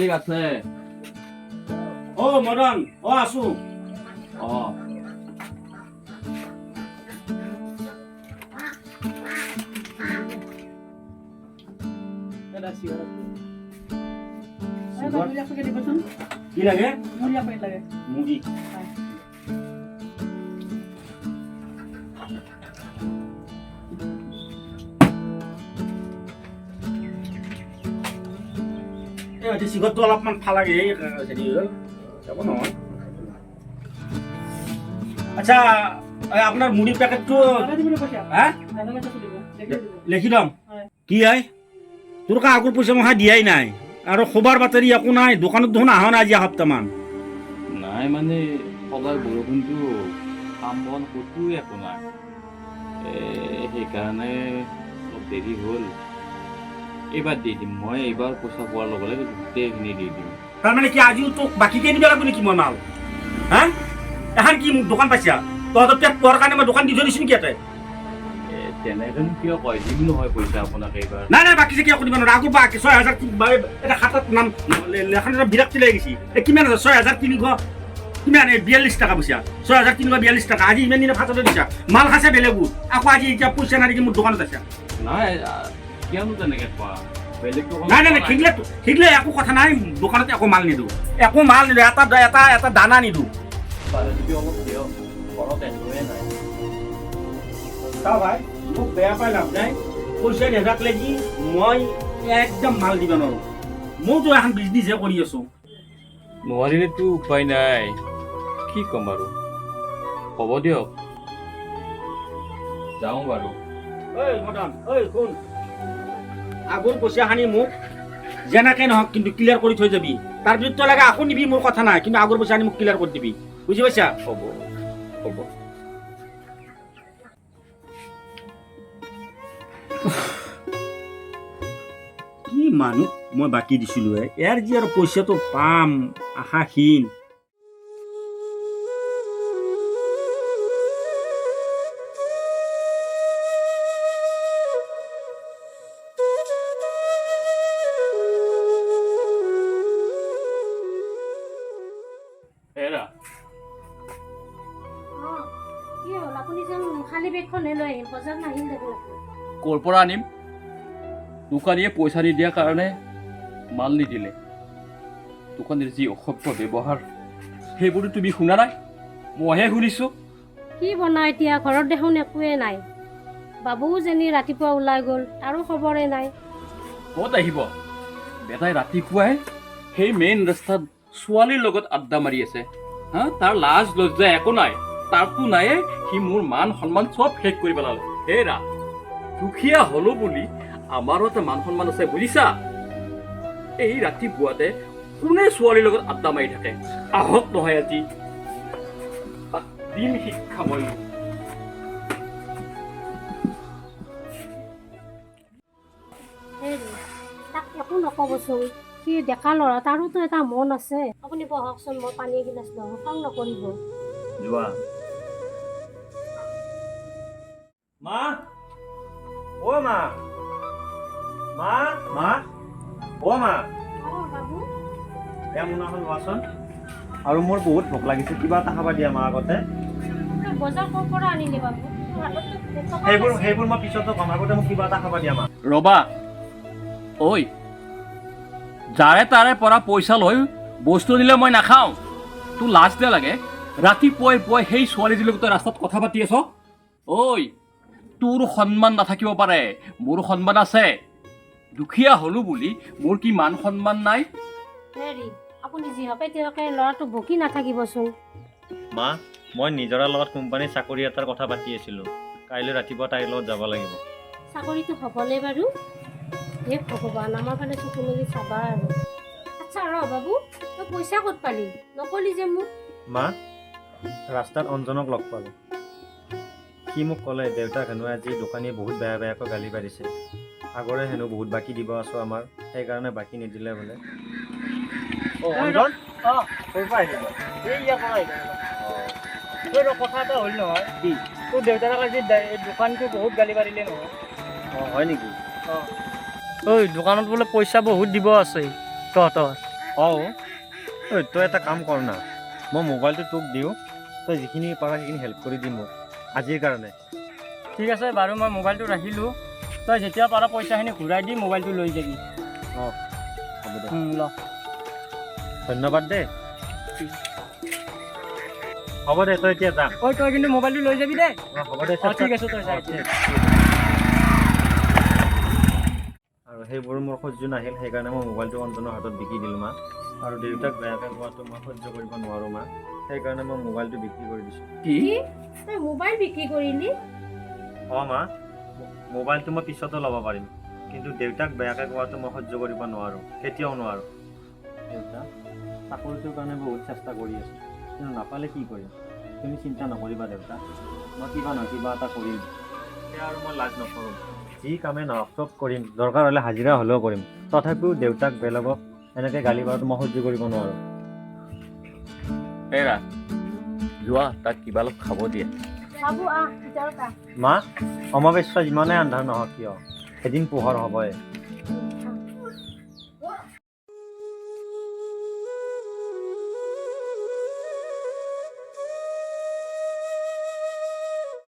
মালিক আছে? অ মদন, অ আছো। অ। কি লাগে? মুড়ি। এই চিগৰটো অলপমান ফালাগে, এই হেৰি হ'ল যাব নহয়। আচ্ছা, এই আপোনাৰ মুড়ি পেকেটটো হা লিখি দম কি? I, তোৰ কা আগৰ পইচা মহা দিয়াই নাই আৰু খবৰ বাতৰি একো নাই। দোকানত দেখোন অহা নাই আজি এসপ্তাহমান। নাই মানে সদায় বৰষুণটো, কাম বন ক'তো একো নাই, সেইকাৰণে অলপ দেৰি হ'ল। এইবাৰ দি দিম মই, এইবাৰ পইচা পোৱাৰ লগে লগে গোটেইখিনি দি দিম। তাৰমানে কি আজিও তোক বাকীকে দিব লাগিব নেকি মই মাল? হা, এখন কি মোক দোকান পাইছা? তহঁতৰ পেট পোৱাৰ কাৰণে মই দোকান দি থৈ দিছো নেকি ইয়াতে? তেনেকেনো কিয় কয়? দিম নহয় পইচা আপোনাক এইবাৰ। নাই নাই, বাকী চাকি একো দিব নোৱাৰো। আগৰ বাকী 6000 এটা খাতাত নাম লেখান বিৰাট লাগি গৈছে। এই কিমান আছে? 6300 কিমান? এই 42 টকা পইচা, 6342 টকা। আজি ইমান দিনে ফাটতে দিছা, মাল খাইছে বেলেগত, আকৌ আজি এতিয়া পইচা নাই দেখি মোৰ দোকানত আছে। নাই, কিয়নো তেনেকে কোৱা? বেলেগ দোকানত নাই নাই নাই, পোৱা। খিগলে খিগলে একো কথা নাই। দোকানত একো মাল নিদিওঁ, একো মাল নিদিওঁ, এটা এটা এটা দানা নিদিওঁ। পাৰে যদি অলপ দিয়ক, ঘৰত একোৱে নাই। চাও ভাই, মোক বেয়া পাই লাভ নাই। পইচা নেদাক লাগি মই একদম মাল দিব নোৱাৰো। মইতো এখন বিজনেছহে কৰি আছো। নোৱাৰিলেতো উপায় নাই, কি ক'ম আৰু। হ'ব দিয়ক, যাওঁ বাৰু। ঐ মদন, ঐ শুন, আগৰ পইচাখিনি মোক যেনেকে নহওক কিন্তু ক্লিয়াৰ কৰি থৈ যাবি। তাৰপিছত তই লাগে আকৌ নিবি, মোৰ কথা নাই, কিন্তু আগৰ পইচাখিনি মোক ক্লিয়াৰ কৰি দিবি, বুজি পাইছা? হ'ব হ'ব। কি মানুহ মই বাকী দিছিলোঁ হে, ইয়াৰ যি আৰু পইচাটো পাম আশাহীন। এৰা। অ, কি হ'ল? আপুনি যেন খালী বেগখনহে লৈ আহিল, বজাৰ নাহিল দেখোন আপুনি। ক'ৰ পৰা আনিম? দোকানীয়ে পইচা নিদিয়াৰ কাৰণে মাল নিদিলে। দোকানীৰ যি অসভ্য ব্যৱহাৰ, সেইবোৰতো তুমি শুনা নাই, মইহে শুনিছোঁ। কি বনাওঁ এতিয়া? ঘৰত দেখোন একোৱে নাই। বাবুও যেনি ৰাতিপুৱা ওলাই গ'ল, তাৰো খবৰে নাই। ক'ত আহিব? বেটাই ৰাতিপুৱাই সেই মেইন ৰাস্তাত ছোৱালীৰ লগত আড্ডা মাৰি আছে। হা, তাৰ লাজ লজ্জা একো নাই। তাৰতো নাইয়ে, সি মোৰ মান সন্মান চব শেষ কৰি পেলালে। হেৰা, দুখীয়া হ'লো বুলি আমাৰো এটা মান সন্মান আছে, বুজিছা? এই ৰাতিপুৱাতে কোনে ছোৱালীৰ লগত আড্ডা মাৰি থাকে? আহক নহয় আজি, তাক দিম শিক্ষা মই। হেৰি, তাক একো নক'বচোন, সি ডেকা ল'ৰা, তাৰোতো এটা মন আছে। আপুনি বহকচোন, মই পানী এগিলাচ লওঁ, খং নকৰিব। যোৱা। মা, অ মা, মা, মা, অ মা। অঁ বাবু। এয়া মোনাখন লোৱাচোন, আৰু মোৰ বহুত ভোক লাগিছে, কিবা এটা খাবা দিয়া মা আগতে। তই বজাৰ ক'ৰ পৰা আনিলি বাবু? তোৰ হাতততো টকা সেইবোৰ নাছিল। সেইবোৰ মই পিছতো ক'ম, আগতে মোক কিবা এটা খাবা দিয়া মা। ৰবা ঐ, যাৰে তাৰে পৰা পইচা লৈ বস্তু দিলে মই নাখাওঁ। তোৰ লাজ নালাগে? ৰাতিপুৱাই পুৱাই সেই ছোৱালীজনীৰ লগত তই ৰাস্তাত কথা পাতি আছ। ঐ, তোৰ সন্মান নাথাকিব পাৰে, মোৰ সন্মান আছে। দুখীয়া হ'লো বুলি মোৰ কি মান সন্মান নাই? হেৰি, আপুনি যিহকে তিহকে ল'ৰাটো বকি নাথাকিবচোন। মা, মই নিজৰাৰ লগত কোম্পানীৰ চাকৰি এটাৰ কথা পাতি আছিলোঁ। কাইলৈ ৰাতিপুৱা তাইৰ লগত যাব লাগিব। চাকৰিটো হ'বনে বাৰু? হে ভগৱান, আমাৰ ফালে চকু মেলি চাবা আৰু। আচ্ছা ৰ বাবু, তই পইচা ক'ত পালি? নকলি যে মোক। মা, ৰাস্তাত অঞ্জনক লগ পালোঁ। সি মোক ক'লে দেউতাক হেনো আজি দোকানীয়ে বহুত বেয়া বেয়াকৈ গালি পাৰিছে। আগৰে হেনো বহুত বাকী দিব আছোঁ আমাৰ, সেইকাৰণে বাকী নিদিলে বোলে। অঞ্জন, ক'ৰ পৰা আহিলি? এই ইয়াৰ পৰা আহিলো। ঐ ৰ, কথা এটা হ'ল নহয়। কি? তোৰ দেউতাক আজি দোকানটো বহুত গালি পাৰিলে নহয়। অঁ, হয় নেকি? ঐ, দোকানত বোলে পইচা বহুত দিব আছে তহঁতৰ। অঁ, ঐ তই এটা কাম কৰ না, মই মোবাইলটো তোক দিওঁ, তই যিখিনি পাৰা সেইখিনি হেল্প কৰি দি মোক আজিৰ কাৰণে। ঠিক আছে বাৰু, মই মোবাইলটো ৰাখিলোঁ। তই যেতিয়া পাৰ পইচাখিনি ঘূৰাই দি মোবাইলটো লৈ যাবি। অঁ, হ'ব দে। ল। ধন্যবাদ দেই। হ'ব দে, তই এতিয়া যা। ঐ, তই কিন্তু মোবাইলটো লৈ যাবি দেই। অঁ, হ'ব দে। অঁ, ঠিক আছে, তই যা এতিয়া। আৰু সেইবোৰ মোৰ সহ্য নাহিল, সেইকাৰণে মই মোবাইলটো অঞ্জনৰ হাতত বিকি দিলোঁ মা। আৰু দেউতাক বেয়াকৈ কোৱাটো মই সহ্য কৰিব নোৱাৰোঁ মা, সেইকাৰণে মই মোবাইলটো বিক্ৰী কৰি দিছোঁ। কি? তই মোবাইল বিক্ৰী কৰিলি? অঁ মা, মোবাইলটো মই পিছতো ল'ব পাৰিম, কিন্তু দেউতাক বেয়াকৈ কোৱাটো মই সহ্য কৰিব নোৱাৰোঁ, কেতিয়াও নোৱাৰোঁ। দেউতা, চাকৰিটোৰ কাৰণে বহুত চেষ্টা কৰি আছোঁ, কিন্তু নাপালে কি কৰিম? তুমি চিন্তা নকৰিবা দেউতা, মই কিবা নহয় কিবা এটা কৰিম। এতিয়া আৰু মই লাজ নকৰোঁ, যি কামে নহওক চব কৰিম, দৰকাৰ হ'লে হাজিৰা হ'লেও কৰিম। তথাপিও দেউতাক বেলেগক এনেকৈ গালি পৰাটো মই সহ্য কৰিব নোৱাৰোঁ। হেৰা, যোৱা, তাক কিবা অলপ খাব দিয়ে। বাবু, আহ, ভিতৰত আহ। মা, অমাৱস্যা যিমানেই আন্ধাৰ নহওক কিয়, এদিন পোহৰ হ'বই।